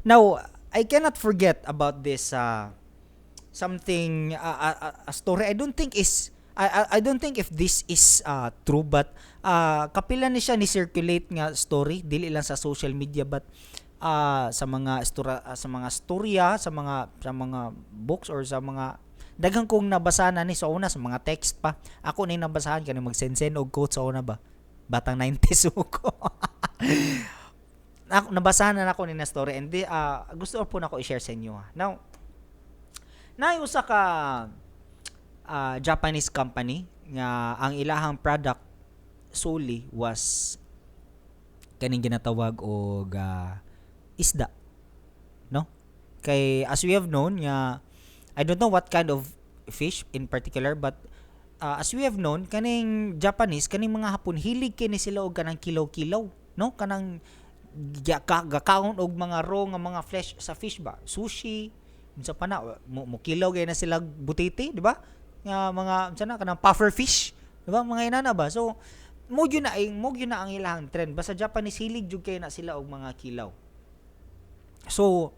Now, I cannot forget about this something, a story. I don't think if this is true, but kapila ni siya ni circulate nga story, dili lang sa social media but sa mga storya, sa mga books or sa mga daghan kong nabasa na ni sa una, sa mga text pa ako ni nabasahan kani mag-send og quote sa una ba, batang 90s ko ako, nabasahan na nako ni na story and gusto po nako i-share sa inyo, ha. Now, naay usa ka Japanese company nga ang ilahang product solely was kaning ginatawag og isda, no? Kay as we have known nga, I don't know what kind of fish in particular, but as we have known, kaning Japanese, kaning mga Hapon, hilig kini sila og kanang kilaw-kilaw, no? Kanang gakaon og mga raw nga mga flesh sa fish ba, sushi, unsa pa na, mo kilaw gay na sila butiti, di ba, nga mga unsa na, kanang puffer fish, di ba, mga inana ba. So mo gyud na ang ilahang trend. Basta Japanese, hilig jud kay na sila og mga kilaw. So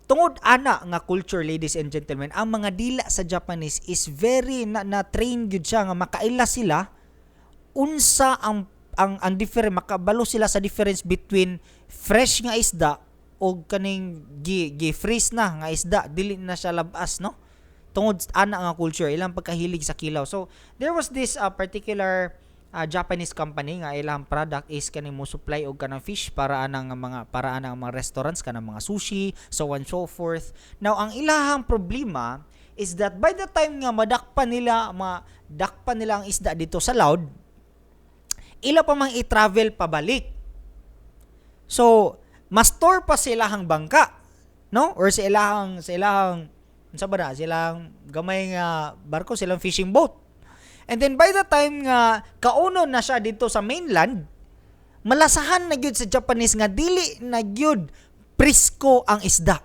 tungod ana nga culture, ladies and gentlemen, ang mga dila sa Japanese is very na train gyud siya nga makaila sila unsa ang different, makabalo sila sa difference between fresh nga isda o kaning gi freeze na nga isda, dili na siya labas, no? Tungod ana nga culture, ilang pagkahilig sa kilaw. So there was this particular Japanese company nga ilang product is kaning mo supply og kanang fish para anang mga restaurants, kanang mga sushi, so on and so forth. Now, ang ilahang problema is that by the time nga madakpan nila ang isda dito sa Laud, ila pa mang i-travel pabalik. So ma-store pa sila ang bangka, no? Or sa ilahang unsa ba na, silang gamay nga barko, silang fishing boat. And then by the time nga kaunon na siya dito sa mainland, malasahan na gyud sa Japanese nga dili na gyud presko ang isda.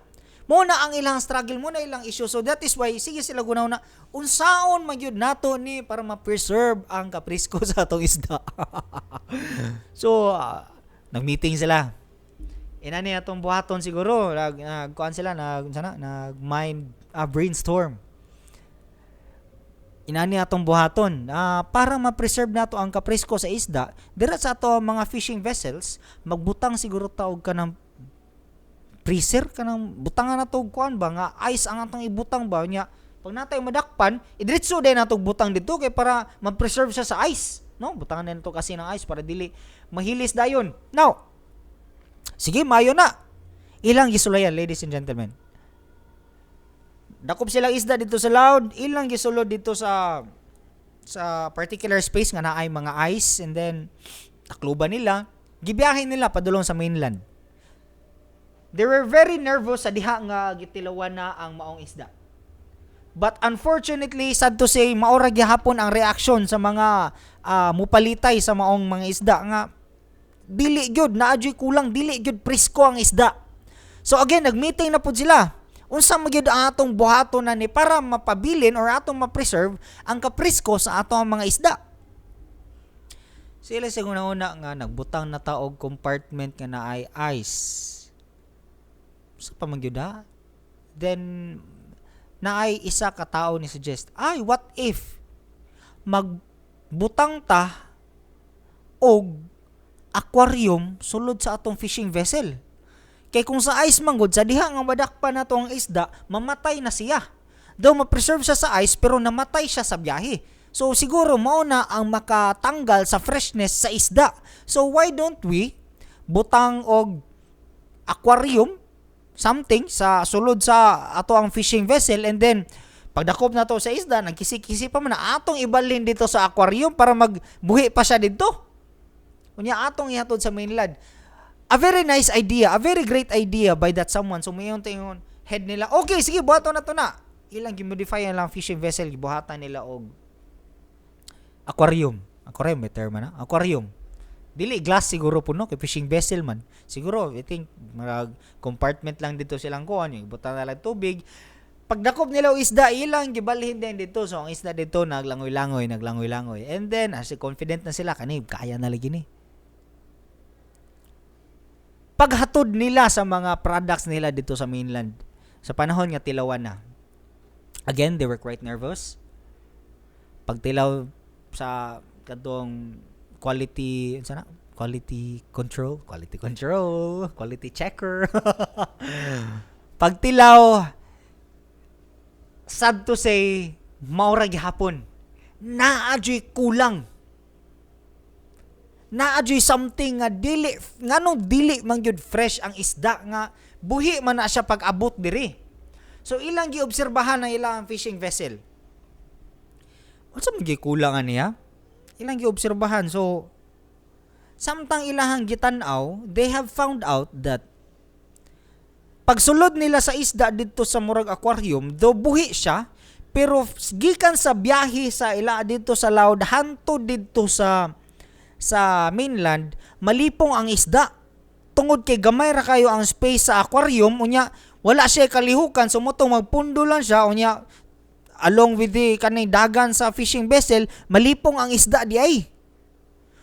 Mo na ang ilang struggle, mo na ilang issue. So that is why sige sila gunaw na unsaon man gyud nato ni para ma-preserve ang kapresko sa atong isda. So nag-meeting sila. Inani atong buhaton siguro, nag kuan sila, nag unsa na, nag mind brainstorm. Inani atong buhaton para ma-preserve nato ang kapresko sa isda dira sa ato ang mga fishing vessels, magbutang siguro ta og kanang freezer, kanang butangan nato og kuan ba nga ice ang atong ibutang ba nya. Pag natay madakpan, idiretso din nato og butang dito kay para ma-preserve siya sa ice, no? Butangan na nato kasi ng ice para dili mahilis dayon. Now, sige, mayo na ilang gisulayan. Ladies and gentlemen, dakop silang isda dito sa Laud, ilang gisulod dito sa particular space nga naay mga ice, and then takluban nila, gibiyahe nila padulong sa mainland. They were very nervous sa diha nga gitilawan na ang maong isda. But unfortunately, sad to say, maora gihapon ang reaksyon sa mga mupalitay sa maong mga isda nga dili gyud, naa gyud kulang, dili gyud presko ang isda. So again, nagmeeting na pud sila. Unsa man gyud ang atong buhaton na ni para mapabilin or atong ma-preserve ang kapresko sa atong mga isda? Sila sa una nga nagbutang na ta og compartment nga naay ice. Sa pa man gyud, ha? Then naay isa ka tawo ni suggest, "Ay, what if magbutang ta og aquarium sulod sa atong fishing vessel? Kay kung sa ice man gud, sa diha nga madakpan nato ang isda, mamatay na siya. Daw ma-preserve siya sa ice pero namatay siya sa biyahe. So siguro mao na ang makatanggal sa freshness sa isda. So why don't we butang og aquarium something sa sulod sa ato ang fishing vessel, and then pagdakop na to sa isda, nagkisi-kisi pa man na, atong ibalhin dito sa aquarium para magbuhi pa siya dito. Unya atong ihatod sa mainland." A very nice idea, a very great idea by that someone. So mayon tingon head nila, "Okay, sige, buhaton na to na." Ilang gimodify ang lang fishing vessel, gibuhatan nila og aquarium. Aquarium may term na? Aquarium. Dili glass siguro po, no, kay fishing vessel man. Siguro, I think marag compartment lang dito silang kuan, yung ibutan na lang tubig. Pagdakop nila og isda, ilang gibalhin din dito. So ang isda dito naglangoy-langoy, naglangoy-langoy. And then as confident na sila kani, kaya na lagi ni. Paghatod nila sa mga products nila dito sa mainland sa panahon nga tilawan na. Again, they were quite nervous. Pagtilaw sa kadtong quality sana, quality control, quality control, quality checker. Pagtilaw, sad to say, maura gihapon. Naa juy kulang. Naa juy something nga dili, nganong dili man gyud fresh ang isda nga buhi man na siya pag-abot diri? So ilang giobserbahan ang ilang fishing vessel. Unsa man gyud kulang niya? Ilang giobserbahan. So samtang ilahang gitan-aw, they have found out that pagsulod nila sa isda didto sa murag aquarium, though buhi siya, pero gikan sa biyahe sa ila didto sa Laud hantod didto sa mainland, malipong ang isda. Tungod kay gamay ra kayo ang space sa aquarium, unya wala siya kalihukan, so mao tong magpundo lang siya, unya along with the kaning dagan sa fishing vessel, malipong ang isda di ay.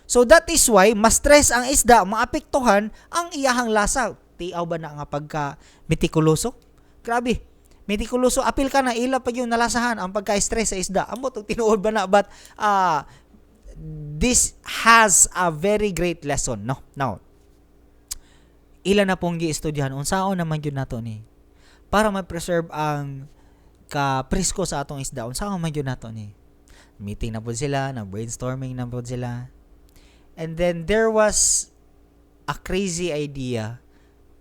So that is why mas stress ang isda, maapektuhan ang iyahang lasa. Tiaw ba na nga pagka metikuloso? Grabe. Metikuloso apil ka na ila pa yung nalasahan ang pagka-stress sa isda. Ambot og tinuod ba na, but this has a very great lesson, no? Now, ila na pong giestudyahan unsaon naman gyud nato ni para ma-preserve ang ka-presko sa atong isda. Unsaon man gyud nato ni? Meeting na pud sila, na brainstorming na pud sila. And then there was a crazy idea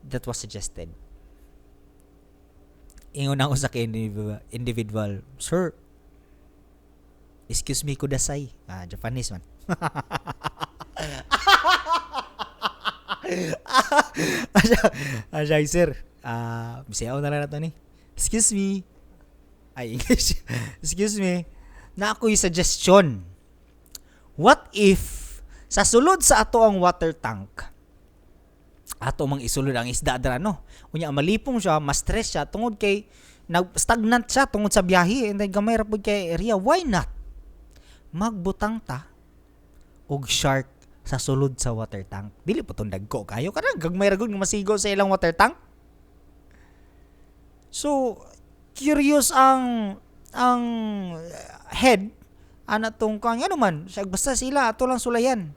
that was suggested. Ingon ako sa individual, "Sir, excuse me kudasai." Ah, Japanese man. Asya, "Sir, ah, Bisaya na lang nato ni. Excuse me." Ay, English. "Excuse me. Naa ko'y suggestion. What if sa sulod sa ato ang water tank, ato mang isulod ang isda dra, no? Unya malipong siya, ma-stress siya tungod kay nag stagnant siya tungod sa biyahe and then gamay ra pud kay area. Why not magbutang ta og shark sa sulod sa water tank?" Dili po tong dagko kayo, kanang gagmay ra gud nga masigo sa ilang water tank. So curious ang head ana tong kang ano man siya, basta sila ato lang sulayan.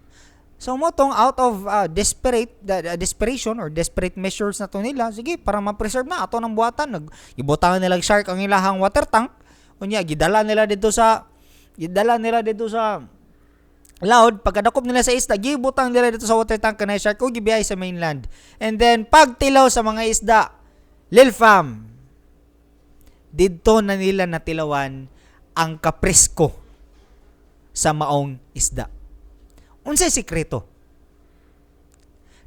So mo tong out of desperate desperation or desperate measures na to nila, sige, para ma-preserve na ato ng buhatan, nag gibutangan nila shark ang ilahang water tank. Unya gidala nila didto sa Laud, pagkadakop nila sa isda, gibutang nila dito sa water tank kanay shark ug gibiyahe sa mainland. And then pagtilaw sa mga isda, Lil Fam, didto na nila natilawan ang kapresko sa maong isda. Unsay sikreto?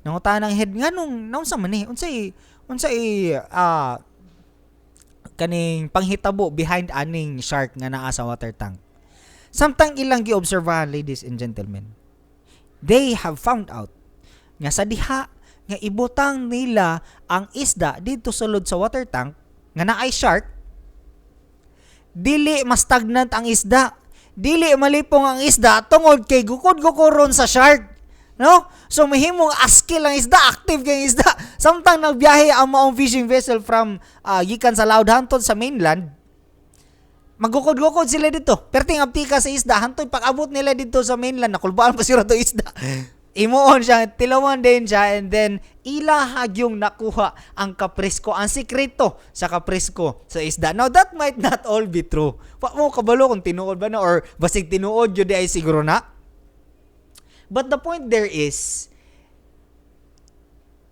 Nangutana ang head, nganong naunsa man ni? Unsay kaning panghitabo behind aning shark nga naa sa water tank? Samtang ilang giobserbahan, ladies and gentlemen, they have found out nga sa diha nga ibutang nila ang isda didto sulod sa water tank nga naay shark, dili mas stagnant ang isda. Dili malipong ang isda tungod kay gukod-gukoron sa shark. No? So mahimong askil ang isda, active kay isda. Samtang nagbiyahe ang maong fishing vessel from gikan sa Laud hantod sa mainland, magukod-gukod sila dito. Perting aptika sa isda, hantod pag-abot nila dito sa mainland, nakulbaan pa sila to isda. Imuon siya, tilawan din siya, and then ilahag yung nakuha ang kapresko, ang sikreto sa kapresko sa isda. Now, that might not all be true. Wa mo kabalo kung tinuod ba na or basig tinuod yun di ay siguro na. But the point there is,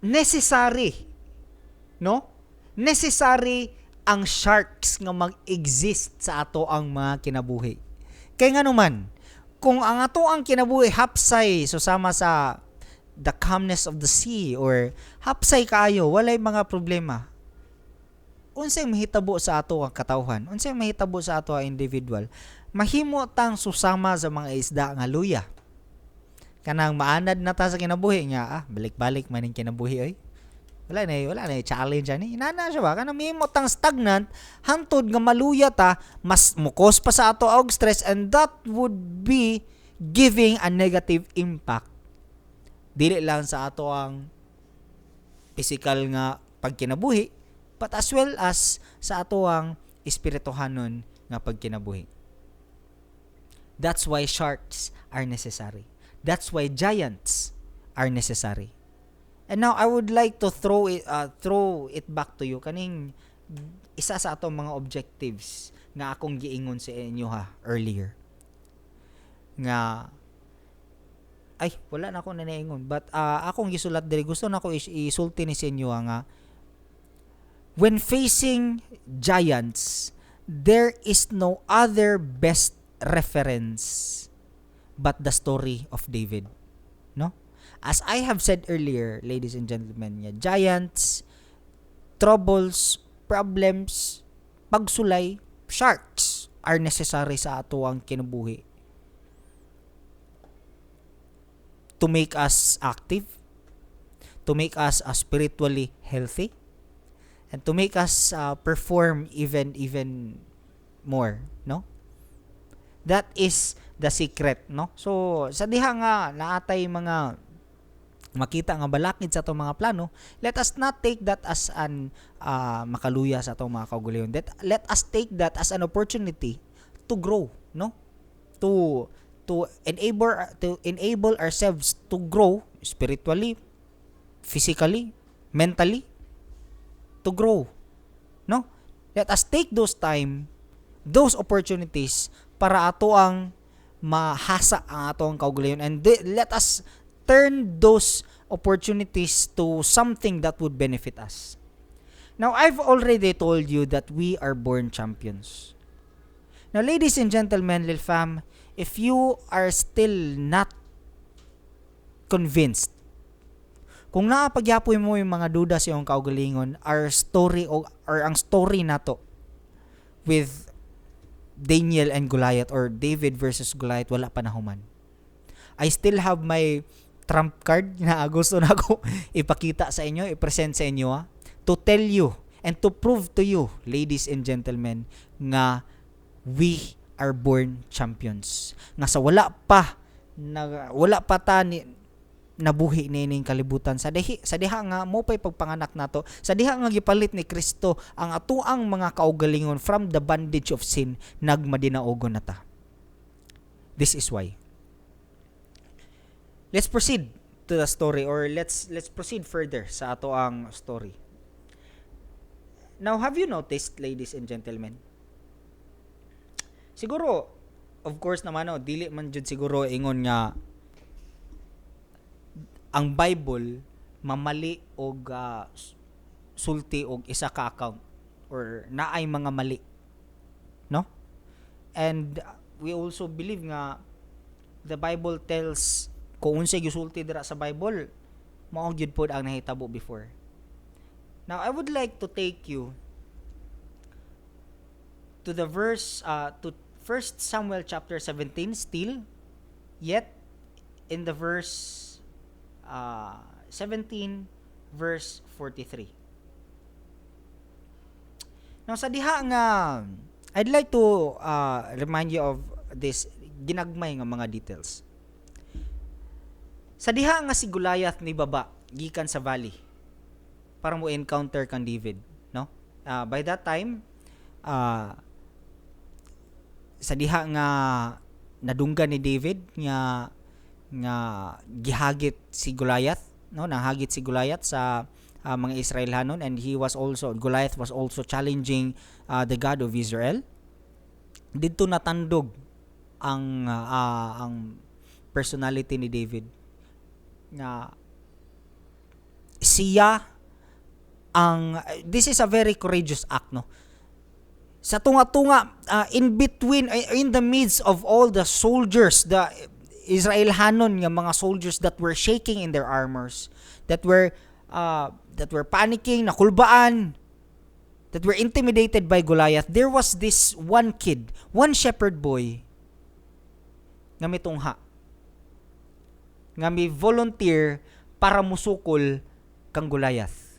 necessary, no? Necessary ang sharks nga mag-exist sa ato ang mga kinabuhi. Kay nga naman, kung ang ato ang kinabuhi hapsay so sama sa the calmness of the sea or hapsay kaayo, walay mga problema. Unsay mahitabo sa ato ang katawhan? Unsay mahitabo sa ato ang individual? Mahimo tang susama sa mga isda nga luya. Kanang maanad na ta sa kinabuhi nga, ah, balik-balik man ning kinabuhi oy. Wala na challenge ani. Inana siya ba? Kanang mahimo tang stagnant hangtod nga maluya ta, mas mukos pa sa ato og stress, and that would be giving a negative impact dili lang sa ato ang physical nga pagkinabuhi, but as well as sa atoang espirituhanon nga pagkinabuhi. That's why sharks are necessary. That's why giants are necessary. And now I would like to throw it back to you kaning isa sa atong mga objectives nga akong giingon sa inyo ha earlier. Nga ay, wala na ako nanaingon, but akong gisulat diri, gusto na ko isulti ni sa inyo nga when facing giants, there is no other best reference but the story of David, no? As I have said earlier, ladies and gentlemen, nga giants, troubles, problems, pagsulay, sharks are necessary sa atoang kinabuhi to make us active, to make us spiritually healthy, and to make us perform even more, no? That is the secret, no? So, sa diha nga naatay mga makita nga balakid sa atong mga plano, let us not take that as an makaluya sa atong mga kaugalingon. Let us take that as an opportunity to grow, no? To enable ourselves to grow spiritually, physically, mentally, to grow. No? Let us take those time, those opportunities para ato ang mahasa ang atong kaugalingon and let us turn those opportunities to something that would benefit us. Now, I've already told you that we are born champions. Now, ladies and gentlemen, Lil Fam, if you are still not convinced, kung naapagyapoy mo yung mga duda sa iyong kaugalingon, our story o or ang story nato with Daniel and Goliath or David versus Goliath, wala pa nahuman. I still have my trump card na gusto na ako ipakita sa inyo, i-present sa inyo ha, to tell you and to prove to you, ladies and gentlemen, nga we are born champions. Nga sa wala pa ta ni nabuhi niining kalibutan, sa diha nga mo pay pagpanganak nato, sa diha nga gipalit ni Kristo ang atuang mga kaugalingon from the bondage of sin, nagmadinaogon na ta. This is why. Let's proceed to the story or let's proceed further sa ato ang story. Now, have you noticed, ladies and gentlemen? Siguro, of course naman, no, dili man jud siguro ingon nga ang Bible mamali og sulti og isa ka account or naay mga mali, no? And we also believe nga the Bible tells kung unsay gisulti dira sa Bible, mao gyud pod ang nahitabo before. Now, I would like to take you to the verse to 1 Samuel chapter 17, still yet in the verse 17 verse 43. Now, sa diha nga I'd like to remind you of this ginagmay nga mga details. Sa diha nga si Goliath ni baba gikan sa valley para mo encounter kang David, no? By that time, sa diha nga nadunggan ni David nga gihagit si Goliath, no, nahagit si Goliath sa mga Israelhanon and he was also Goliath was also challenging the God of Israel. Didto natandog ang personality ni David nga siya ang, this is a very courageous act, no? Sa tunga-tunga, in between, in the midst of all the soldiers, the Israelhanon nga mga soldiers that were shaking in their armors, that were panicking, nakulbaan, that were intimidated by Goliath, there was this one kid, one shepherd boy nga mitungha, nga mi volunteer para musukol kang Goliath.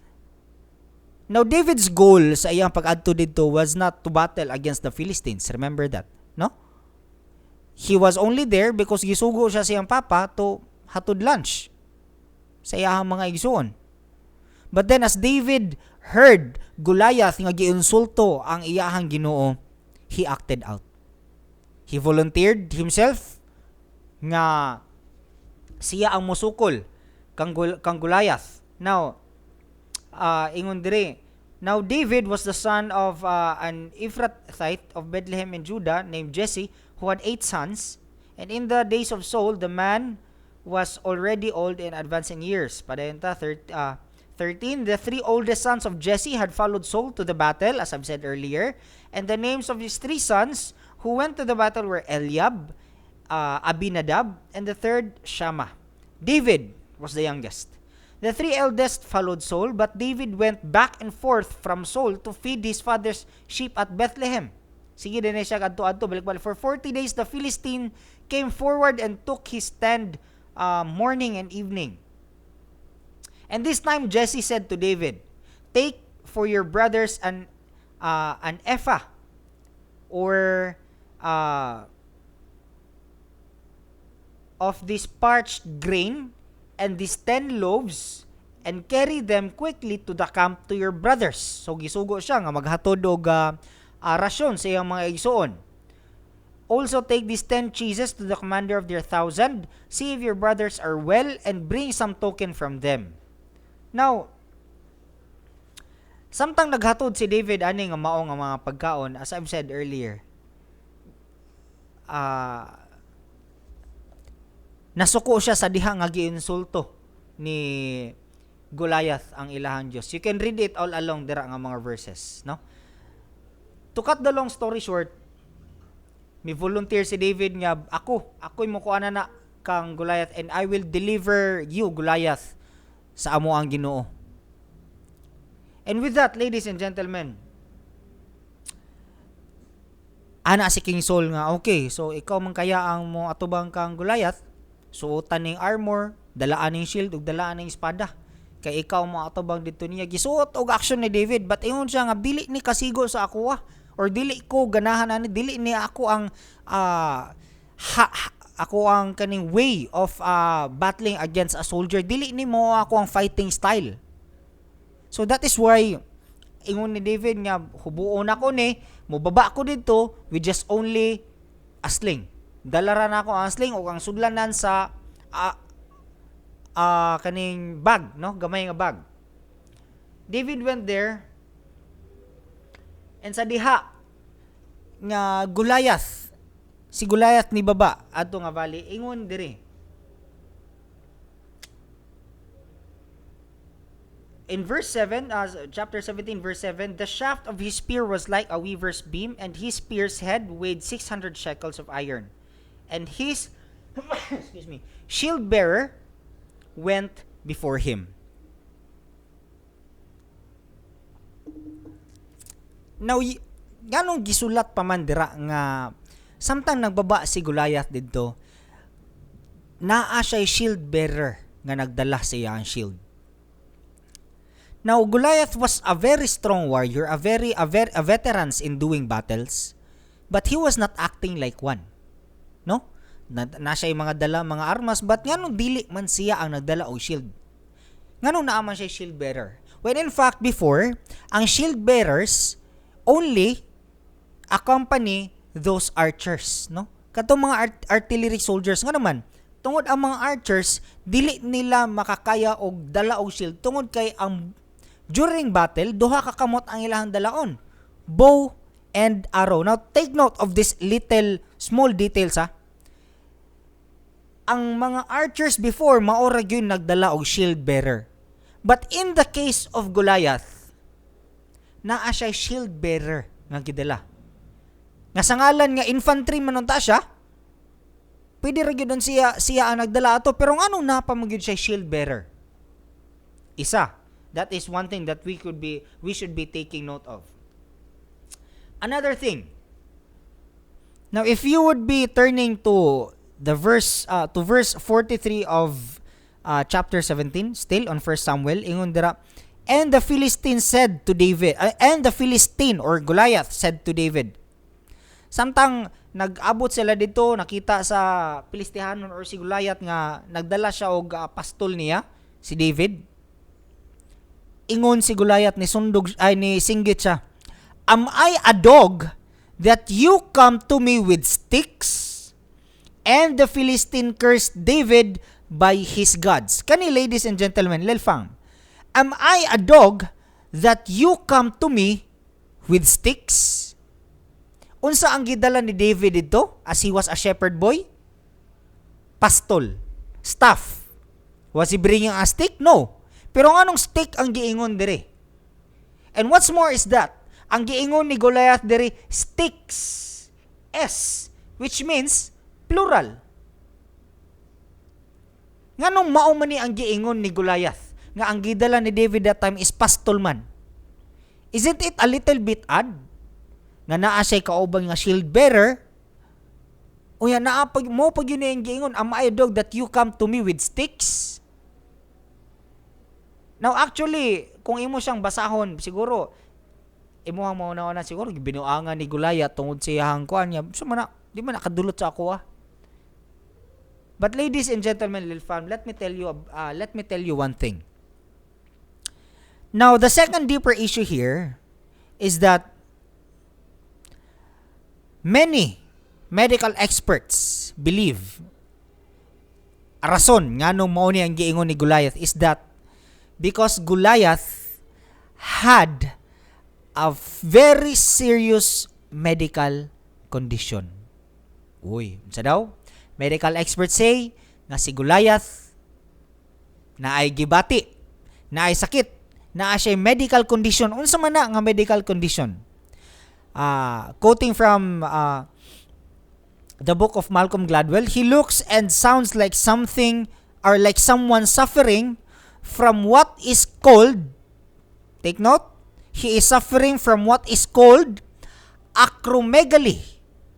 Now, David's goal sa iyang pag-adto didto was not to battle against the Philistines. Remember that, no? He was only there because gisugo siya sa iyang papa to hatod lunch sa iyang mga igsuon. But then as David heard Goliath nga giinsulto ang iyahang Ginoo, he acted out. He volunteered himself nga siya ang musukol kang Goliath. Now, ingon dire, now David was the son of an Ephrathite of Bethlehem in Judah named Jesse, who had eight sons. And in the days of Saul, the man was already old and advanced in years. Padayon ta, 13, the three oldest sons of Jesse had followed Saul to the battle, as I've said earlier. And the names of his three sons who went to the battle were Eliab, Abinadab, and the third, Shammah. David was the youngest. The three eldest followed Saul, but David went back and forth from Saul to feed his father's sheep at Bethlehem. Sige din siya adto-adto, balik-balik. For 40 days, the Philistine came forward and took his stand morning and evening. And this time Jesse said to David, "Take for your brothers an ephah or of this parched grain and these 10 loaves and carry them quickly to the camp to your brothers." So gisugo siya nga maghatod og rasyon sa iyang mga igsuon. "Also take these 10 cheeses to the commander of their thousand. See if your brothers are well and bring some token from them." Now, samtang naghatod si David ani nga mao nga mga pagkaon, as I've said earlier, nasuko siya sa diha nga giinsulto ni Goliath ang ilahang Dios. You can read it all along dira nga mga verses, no? To cut the long story short, mi volunteer si David nga ako'y mokuha na kang Goliath and I will deliver you, Goliath, sa amo ang Ginoo. And with that, ladies and gentlemen, ana si King Saul nga, "Okay, so ikaw man kaya ang mo atubang kang Goliath, suotan ning armor, dalaan ning shield ug dalaan ning espada. Kay ikaw mo atubang didto niya." Gisuot og action ni David, but ingon siya nga dili ni kasigo sa ako or dili ko ganahan ani, dili ni ako ang ako ang kaning way of battling against a soldier, dili ni mo ako ang fighting style. So that is why ingon ni David nga hubuon ako ni, mobaba ko didto with just only a sling. Dala ra nako ang sling o ang sudlanan sa kaning bag, no? Gamay nga bag. David went there and sa diha nga Goliath, si Goliath ni baba adto nga valley, ingon diri in verse 7, chapter 17, verse 7, "The shaft of his spear was like a weaver's beam, and his spear's head weighed 600 shekels of iron. And his, excuse me, shield bearer went before him." Now, nganong gisulat pa man dira nga samtang nagbaba si Goliath didto, naa siya shield bearer nga nagdala sa iyang shield? Now, Goliath was a very strong warrior, a very a veterans in doing battles, but he was not acting like one. No? Na siya mga dala mga armas, but nganong dili man siya ang nagdala og shield? Nganong naa man siya shield bearer? When in fact before, ang shield bearers only accompany those archers, no? Katong mga artillery soldiers nga naman, tungod ang mga archers dili nila makakaya og dala og shield tungod kay ang during battle duha ka kamot ang ilang dalaon, bow and arrow. Now take note of this little small details ha. Ang mga archers before mao ra gyud nagdala og shield bearer. But in the case of Goliath, naa siya shield bearer nga gidala. Nga sa ngalan nga infantry man unta siya, pwede ra gyud siya ang nagdala ato, pero nganong naa pa man gyud siya shield bearer? Isa, that is one thing that we should be taking note of. Another thing. Now if you would be turning to the verse to verse 43 of chapter 17, still on 1 Samuel, ingon dira, and the Philistine said to David, and the Philistine or Goliath said to David, samtang nag-abot sila dito, nakita sa Pilistihanon or si Goliath nga nagdala siya og pastol niya, si David. Ingon si Goliath, ni sundog ay ni singgit siya, "Am I a dog that you come to me with sticks?" And the Philistine cursed David by his gods. Kani, ladies and gentlemen, lilfang. "Am I a dog that you come to me with sticks?" Unsa ang gidala ni David didto as he was a shepherd boy? Pastol. Staff. Was he bringing a stick? No. Pero nganong stick ang giingon dire? And what's more is that ang giingon ni Goliath dire, sticks. S, which means plural. Nganong mao man ni ang giingon ni Goliath nga ang gidala ni David that time is pastol man? Isn't it a little bit odd nga naa siya kauban nga shield bearer? Unya naa pag mo pag yun ang giingon, "Am I a dog that you come to me with sticks?" Now actually, kung imo siyang basahon, siguro imo ang mauna na siguro binuangan ni Goliath tungod sa iyang kuan niya. So man na, di man nakadulot sa ako ah. But ladies and gentlemen, Lil Fam, let me tell you one thing. Now, the second deeper issue here is that many medical experts believe rason nganong mao ni ang giingon ni Goliath is that because Goliath had a very serious medical condition. Uy, unsa daw? Medical experts say nga si Goliath naay gibati, naay sakit, naa siya medical condition. Unsa man na nga medical condition? Quoting from the book of Malcolm Gladwell, he looks and sounds like something or like someone suffering from what is called, take note, he is suffering from what is called acromegaly.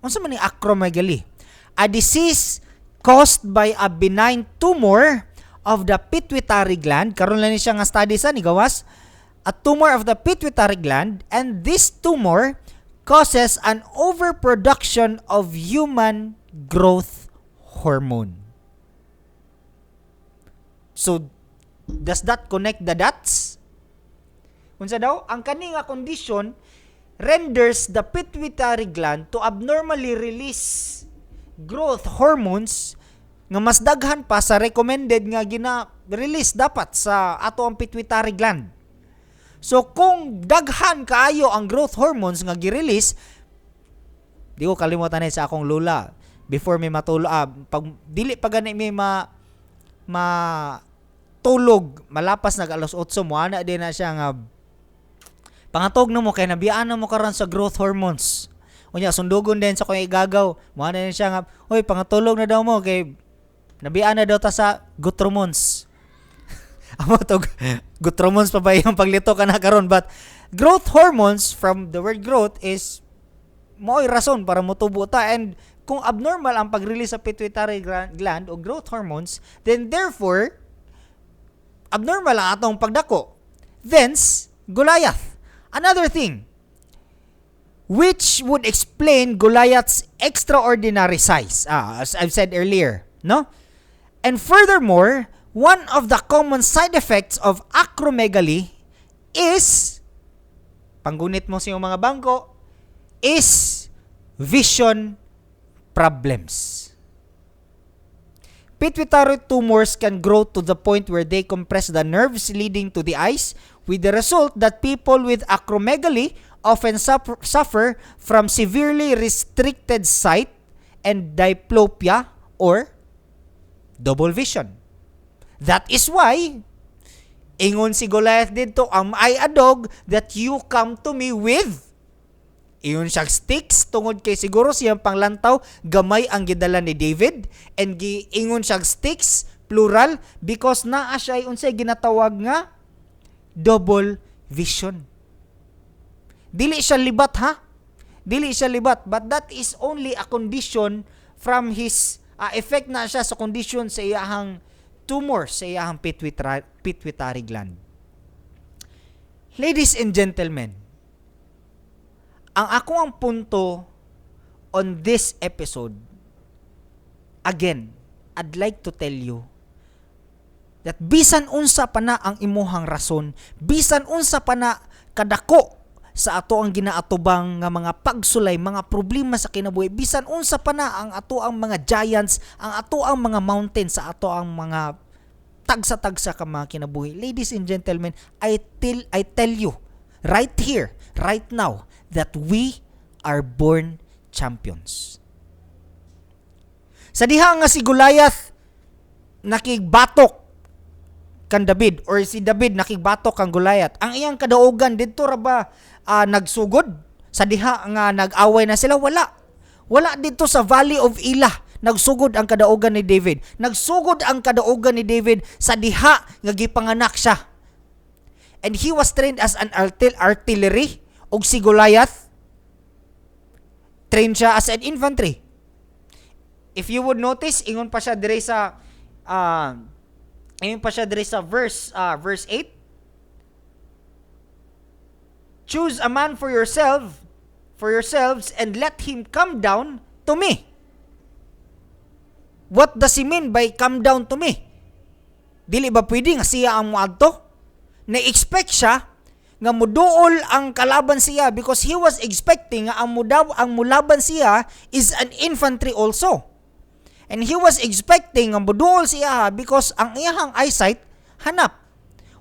Unsa man ni acromegaly? A disease caused by a benign tumor of the pituitary gland. Karon lang ni siya nga study sa ni gawas. A tumor of the pituitary gland, and this tumor causes an overproduction of human growth hormone. So, does that connect the dots? Unsa daw? Ang kani nga condition renders the pituitary gland to abnormally release growth hormones nga mas daghan pa sa recommended nga gina-release dapat sa ato ang pituitary gland. So kung daghan kaayo ang growth hormones nga gi-release, di ko kalimutan na sa akong lola before may matulog, pag dili pa gani may ma ma tulog, malapas nag alas 8 mo ana din na siya nga, "Pangatog na mo kay nabiyaan na mo karon sa growth hormones." Unya sundugon din sa kong igagaw. Mo ana din siya nga, "Hoy, pangatulog na daw mo kay nabiyaan na daw ta sa growth hormones." Amo to, growth hormones pa ba yung paglito ka na karon? But growth hormones, from the word growth, is mo'y rason para motubo ta, and kung abnormal ang pag-release sa pituitary gland o growth hormones, then therefore abnormal ang atong pagdako. Thence, Goliath. Another thing which would explain Goliath's extraordinary size, as I've said earlier, no? And furthermore, one of the common side effects of acromegaly is, panggunit mo sa iyong mga bangko, is vision problems. Pituitary tumors can grow to the point where they compress the nerves leading to the eyes, with the result that people with acromegaly often suffer from severely restricted sight and diplopia or double vision. That is why ingon si Goliath didto, "Am I a dog that you come to me with?" Ingon siya sticks tungod kay siguro siyang panglantaw gamay ang gidala ni David, and giingon siya sticks plural because naa siya unsay ginatawag nga double vision. Dili siya libat ha. Dili siya libat, but that is only a condition from his effect na siya sa condition sa iyahang tumor sa iyahang pituitary gland. Ladies and gentlemen, ang ako ang punto on this episode, again, I'd like to tell you, That bisan unsa pa na ang imuhang rason, bisan unsa pa na kadako sa ato ang ginaatubang nga mga pagsulay, mga problema sa kinabuhi, bisan unsa pa na ang ato ang mga giants, ang ato ang mga mountains sa ato ang mga tagsa-tagsa ka mga kinabuhi. Ladies and gentlemen, I tell you right here, right now, that we are born champions. Sa diha nga si Goliath nakigbatok kan David or si David nakigbatok kang Goliath, ang iyang kadaugan didto ra ba nagsugod sa diha nga nag-away na sila? Wala. Wala didto sa Valley of Elah nagsugod ang kadaugan ni David. Nagsugod ang kadaugan ni David sa diha nga gipanganak siya. And he was trained as an artillery ug si Goliath, trained siya as an infantry. If you would notice, ingon pa siya dire sa verse 8, "Choose a man for yourselves and let him come down to me." What does he mean by "come down to me"? Dili ba pwede nga siya ang moadto? Na-expect siya nga muduol ang kalaban siya because he was expecting nga ang mulaban siya is an infantry also. And he was expecting nga muduol siya because ang iyahang eyesight hanap.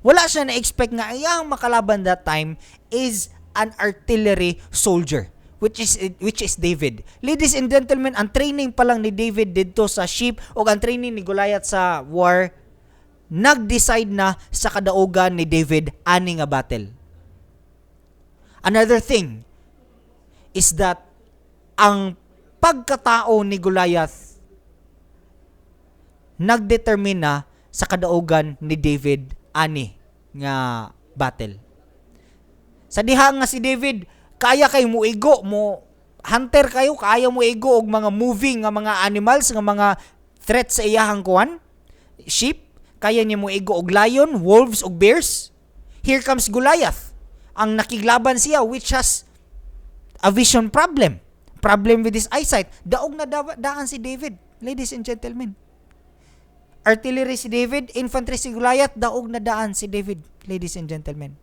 Wala siya na-expect nga iyahang makalaban that time is an artillery soldier, which is David. Ladies and gentlemen, ang training pa lang ni David didto sa sheep o ang training ni Goliath sa war, nag-decide na sa kadaugan ni David ani nga battle. Another thing is that ang pagkatao ni Goliath nagdetermine na sa kadaugan ni David ani nga battle. Sa diha nga si David kaya kay muigo mo, hunter kayo, kaya mo igo og mga moving nga mga animals nga mga threat sa iyahang kuan sheep, kaya niya mo igo og lion, wolves og bears. Here comes Goliath, ang nakiglaban siya, which has a vision problem, problem with his eyesight. Daog na daan si David, ladies and gentlemen. Artillery si David, infantry si Goliath, daog na daan si David, ladies and gentlemen.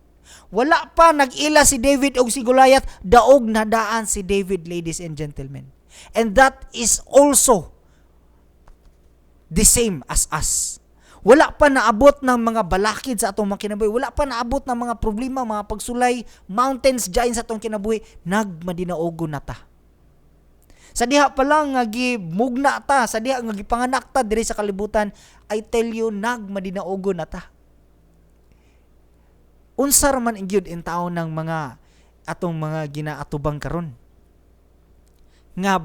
Wala pa nag-ila si David og si Goliath, daog na daan si David, ladies and gentlemen. And that is also the same as us. Wala pa naabot ng mga balakid sa atong mga kinabuhi. Wala pa naabot ng mga problema, mga pagsulay, mountains, giants sa atong kinabuhi. Nagmadinaogo na ta. Sa diha pa lang nga gimugna ta, sa diha nga gipanganak ta diri sa kalibutan, I tell you, nagmadinaogo na ta. Unsa ra man gyud in taon ng mga atong mga ginaatubang karon nga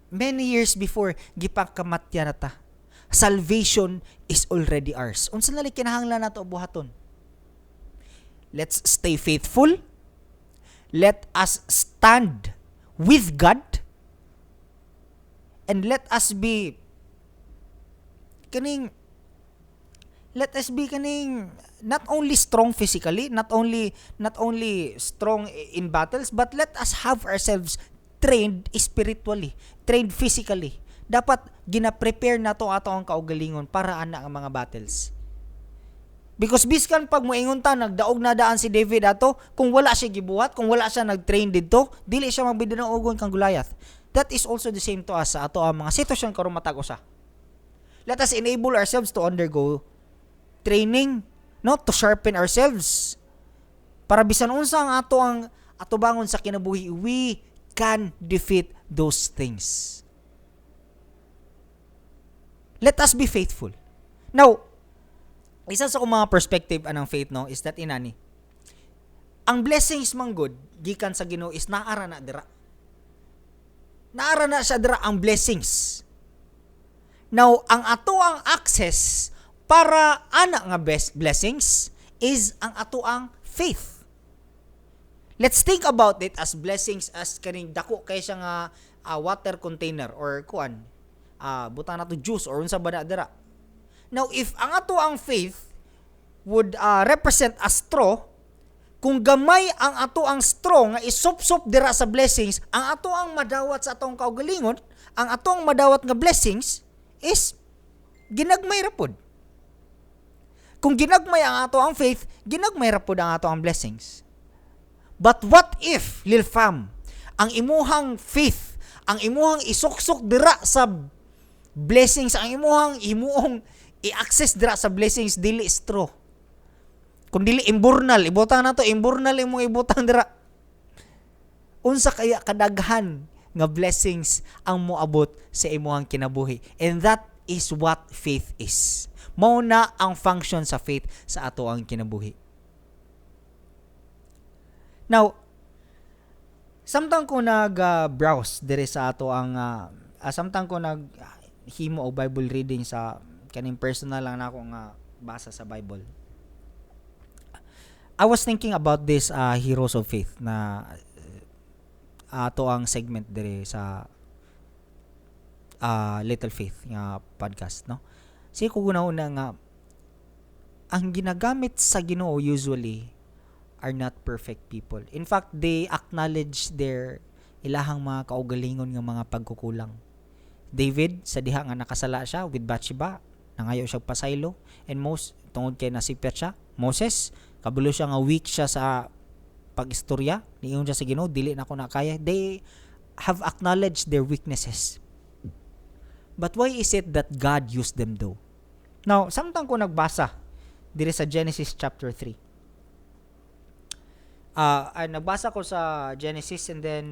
many years before gipakamatya na ta? Salvation is already ours. Unsa na lang kinahanglan nato buhaton? Let's stay faithful. Let us stand with God and let us be kaning not only strong physically, not only strong in battles, but let us have ourselves trained spiritually, trained physically. Dapat gina-prepare nato ato ang kaugalingon para ana ang mga battles. Because biskan pag moingon ta nagdaog na daan si David ato, kung wala siya gibuhat, kung wala siya nag-train didto, dili siya magbidinaogon kang Goliath. That is also the same to us sa ato ang mga sitwasyon karon matag usa. Let us enable ourselves to undergo training, no, to sharpen ourselves. Para bisan unsa ang ato ang atubangon sa kinabuhi, we can defeat those things. Let us be faithful. Now, isa sa akong mga perspective anang faith, no, is that inani. Ang blessings man gud gikan sa Ginoo is naara na dira. Naara na siya dira ang blessings. Now, ang ato ang access para ana nga best blessings is ang ato ang faith. Let's think about it as blessings as kaning dako kay siya nga water container or kuan, butang nato juice or unsa ba na dira. Now, if ang ato ang faith would represent a straw, kung gamay ang ato ang straw nga isupsop dira sa blessings, ang ato ang madawat sa atong kaugalingon, ang ato ang madawat nga blessings is ginagmay ra pod. Kung ginagmay ang ato ang faith, ginagmay ra pud ang ato ang blessings. But what if, lil fam, ang imuhang faith, ang imuhang isuksok dira sa blessings, ang imuhang himuong i-access dira sa blessings dili straw? Kung dili imburnal, ibutang nato imburnal imong ibutang dira. Unsa kaya kadaghan nga blessings ang moabot sa imuhang kinabuhi? And that is what faith is. Mao na ang function sa faith sa ato ang kinabuhi. Now, samtang ko nag-browse dire sa ato ang samtang ko nag himo og Bible reading sa kaning personal lang nako nga basa sa Bible, I was thinking about this Heroes of Faith na ato ang segment dire sa Little Faith nga podcast, no? Sige ko una nga ang ginagamit sa Ginoo usually are not perfect people. In fact, they acknowledge their ilahang mga kaugalingon nga mga pagkukulang. David, sa diha nga nakasala siya with Bathsheba, nangayo siya pasaylo, and most tungod kay nasipyat siya. Moses, kabalo siya nga weak siya sa pag-istorya, niingon siya sa Ginoo, "Dili na ko na kaya." They have acknowledged their weaknesses. But why is it that God used them though? Now, samtang ko nagbasa dire sa Genesis chapter 3. Nagbasa ko sa Genesis and then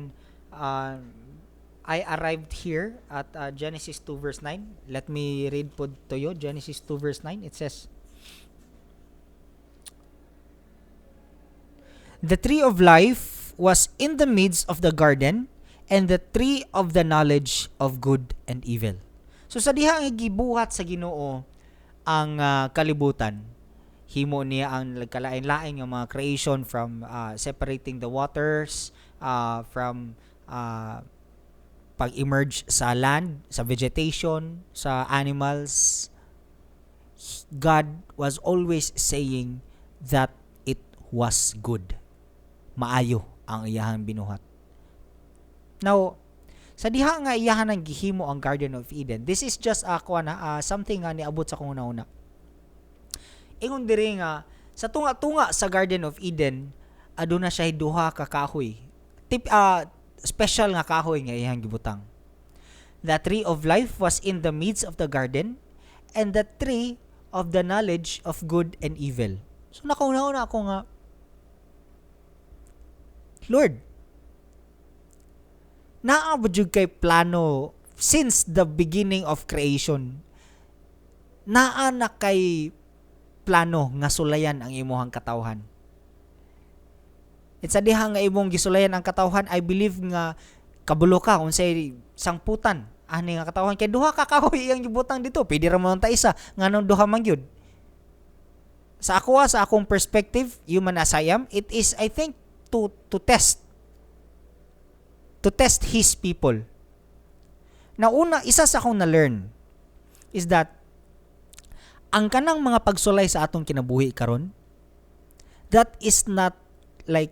I arrived here at Genesis 2 verse 9. Let me read po to you. Genesis 2 verse 9. It says, "The tree of life was in the midst of the garden, and the tree of the knowledge of good and evil." So sa diha nga gibuhat sa Ginoo ang kalibutan, himo niya ang nagkalain-lain nga mga creation from separating the waters, from pag-emerge sa land, sa vegetation, sa animals. God was always saying that it was good. Maayo ang iyahang binuhat. Now, sa diha nga iyahan ang gihimo ang Garden of Eden, this is just ako na something nga niabot sa akong una-una. Ingon diri nga sa tunga-tunga sa Garden of Eden, aduna siya duha ka kahoy. Tip special nga kahoy nga iyang gibutang. "The tree of life was in the midst of the garden, and the tree of the knowledge of good and evil." So nakauna-una ako nga, "Lord, naa ba jud kay plano since the beginning of creation? Naa na kay plano nga sulayan ang imuhang katawhan?" At sa diha nga imong gisulayan ang katawhan, I believe nga kabulo ka unsay sangputan ani nga katawhan kay duha ka kahoy iyang gibutang dito. Pwede ra man ta isa, nganong duha man gyud? Sa ako, sa akong perspective, human as I am, it is, I think, to test his people. Na una, isa sa akong na-learn is that ang kanang mga pagsulay sa atong kinabuhi karon, that is not like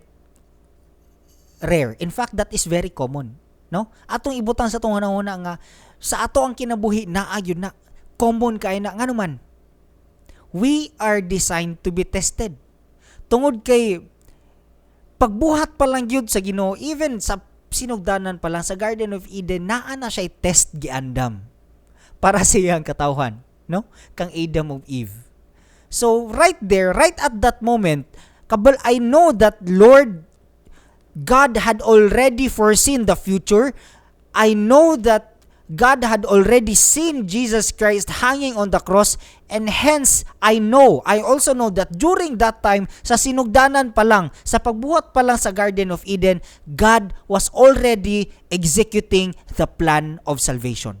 rare. In fact, that is very common, no? Atong ibutang sa atong hunahuna nga sa ato ang kinabuhi naa gyud na common kay na, ngano man we are designed to be tested. Tungod kay pagbuhat pa lang gyud sa Ginoo, even sa sinugdanan pa lang sa Garden of Eden, naa na siya test giandam para sa iyang katawhan, no? Kang Adam ug Eve. So right there, right at that moment, kabal I know that Lord God had already foreseen the future. I know that God had already seen Jesus Christ hanging on the cross, and hence I also know that during that time, sa sinugdanan pa lang, sa pagbuhat pa lang sa Garden of Eden, God was already executing the plan of salvation.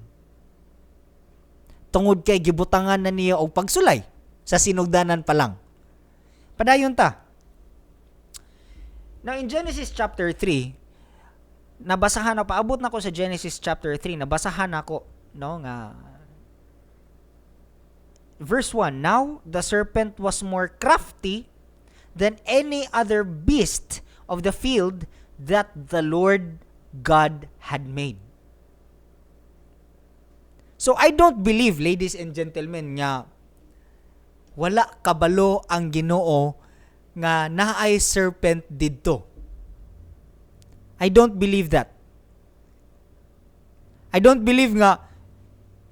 Tungod kay gibutangan na niya og pagsulay sa sinugdanan pa lang. Padayon ta. Now in Genesis chapter 3, nabasahan na, paabot na ko sa Genesis chapter 3, nabasahan nako, no, nga verse 1, "Now the serpent was more crafty than any other beast of the field that the Lord God had made." So I don't believe, ladies and gentlemen, nga Wala kabalo ang Ginoo nga naay serpent didto. I don't believe that. I don't believe nga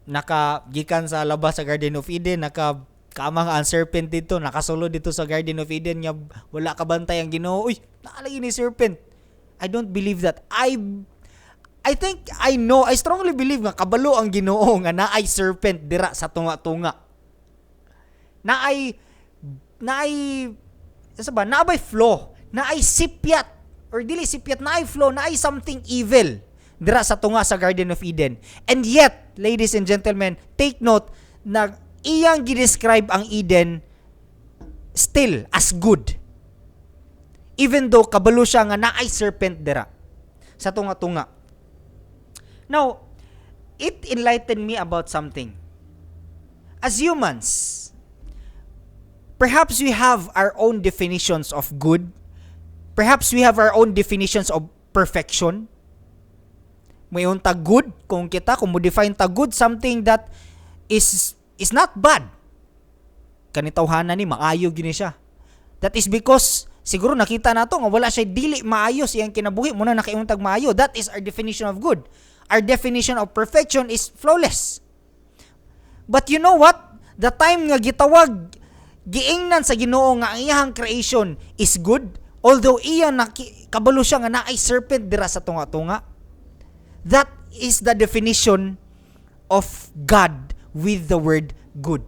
naka gikan sa labas sa Garden of Eden, naka kaamang ang serpent dito, nakasulod dito sa Garden of Eden nga wala kabantay ang Ginoo. "Uy, naa lagi ni serpent." I don't believe that. I think I know, I strongly believe nga kabalo ang Ginoo nga naay serpent dira sa tunga-tunga. Naay sa ba, naabay flaw, naay sipyat or dili sipyat, naay flaw, naay something evil dira sa tunga sa Garden of Eden. And yet, ladies and gentlemen, take note na iyang gi-describe ang Eden still as good. Even though kabalo siya nga naay serpent dira sa tunga-tunga. Now, it enlightened me about something. As humans, perhaps we have our own definitions of good. Perhaps we have our own definitions of perfection. May ta good kung kita kung mo define ta good, something that is not bad. Kani tawhana ni maayo gini siya. That is because siguro nakita nato nga wala siya dili maayo sa iyang kinabuhi mao na nakaingon tag maayo. That is our definition of good. Our definition of perfection is flawless. But you know what? The time nga gitawag, giingnan sa Ginoo nga ang iyang creation is good, although iya naki, kabalo siya nga naay serpent dira sa tunga-tunga. That is the definition of God with the word "good."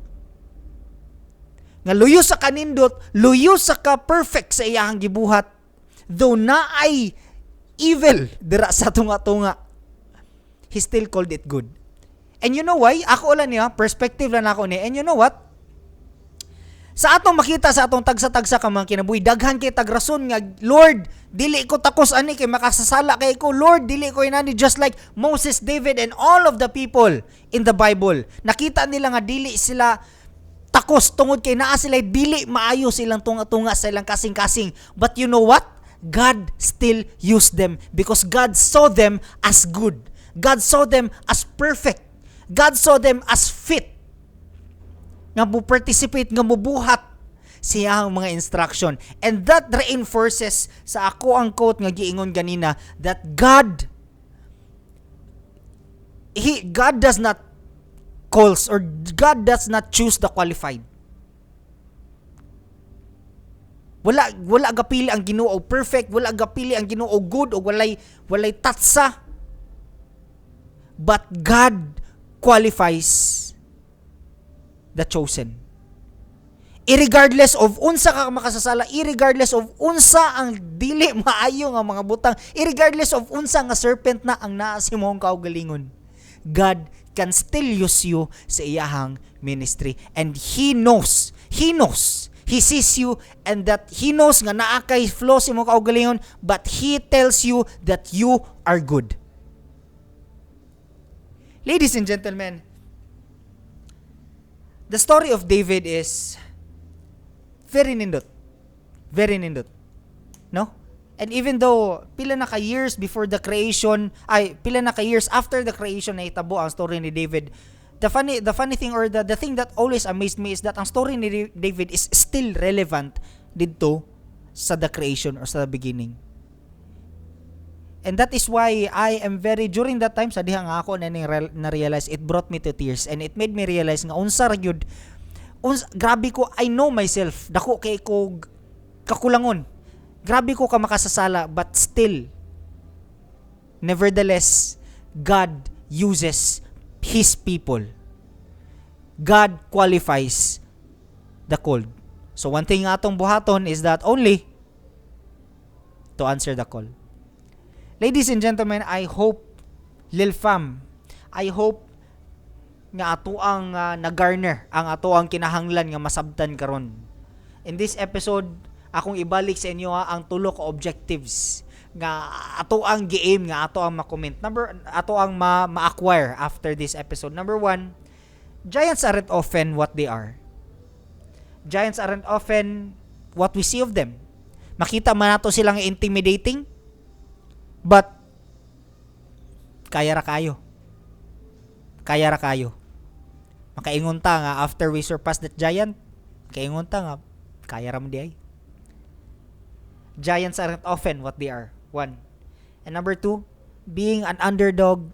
Nga luyo sa kanindot, luyo sa ka perfect sa iyang gibuhat, though naay evil dira sa tunga-tunga, he still called it good. And you know why? Ako lang niya, perspective lang ako ni. And you know what? Sa atong makita sa atong tagsa-tagsa ka mga kinabuhi, daghan kay tag rason nga, "Lord, dili ko takos ani kay makasasala kay ko. Lord, dili ko inani," just like Moses, David and all of the people in the Bible. Nakita nila nga dili sila takos tungod kay naa sila dili maayo silang tunga-tunga sa ilang kasing-kasing. But you know what? God still used them because God saw them as good. God saw them as perfect. God saw them as fit nga mo participate, nga mubuhat siyang mga instruction. And that reinforces sa ako ang quote nga giingon ganina that God does not calls or God does not choose the qualified. Wala gapili ang Ginoo perfect, wala gapili ang Ginoo good o walay tatsa. But God qualifies the chosen. Irregardless of unsa ka makasasala, irregardless of unsa ang dili maayo nga mga butang, irregardless of unsa nga serpent na ang naa sa imong kaugalingon, God can still use you sa iyahang ministry. And He knows, He knows, He sees you and that He knows nga naa kay flaw sa imong kaugalingon, but He tells you that you are good. Ladies and gentlemen, the story of David is very nindot. Very nindot. No? And even though pila na ka years before the creation, ay, pila na ka years after the creation na itabo ang story ni David, the funny thing or the thing that always amazed me is that ang story ni David is still relevant didto sa the creation or sa the beginning. And that is why I am very, during that time sa diha nga ako na na-realize, it brought me to tears and it made me realize nga unsa ra gyud unsa, grabe ko. I know myself, dako kay ko kakulangon, grabe ko ka makasasala, but still, nevertheless, God uses His people. God qualifies the called. So one thing nga atong buhaton is that only to answer the call. Ladies and gentlemen, I hope, Lil Fam, I hope nga ato ang na-garner ang ato ang kinahanglan nga masabtan karon. In this episode, akong ibalik sa inyo ang tulo ka objectives nga ato ang gi-aim nga ato ang ma-comment. Number ato ang ma-acquire after this episode. Number one, giants aren't often what they are. Giants aren't often what we see of them. Makita man nato silang intimidating, but kaya ra kayo. Kaya ra kayo. Makaingon ta nga after we surpass that giant, Kay ingon ta nga kaya ra man diay. Giants aren't often what they are. One. And number two, being an underdog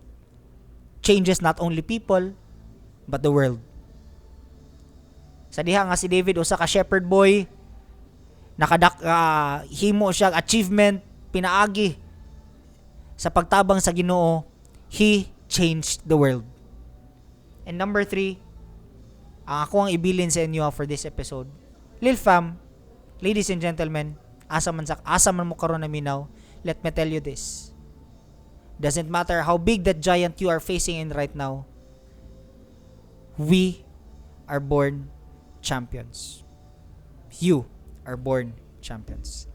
changes not only people, but the world. Sa diha nga si David, usa ka shepherd boy, nakadak himo siya achievement pinaagi sa pagtabang sa Ginoo, he changed the world. And number three, ang ako ang ibilin sa inyo for this episode. Lil fam, ladies and gentlemen, asa man mo karon naminaw, let me tell you this. Doesn't matter how big that giant you are facing in right now, we are born champions. You are born champions.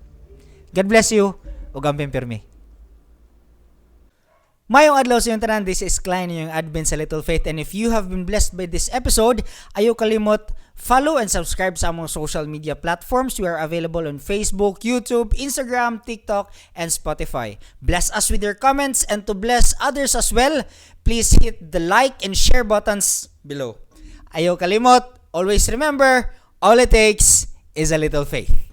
God bless you. Ug amping pirmi. Maayong adlaw sa inyong tanan. This is Klein, yung admin sa Little Faith. And if you have been blessed by this episode, ayaw kalimot, follow and subscribe sa among social media platforms. We are available on Facebook, YouTube, Instagram, TikTok, and Spotify. Bless us with your comments, and to bless others as well, please hit the like and share buttons below. Ayaw kalimot, always remember, all it takes is a little faith.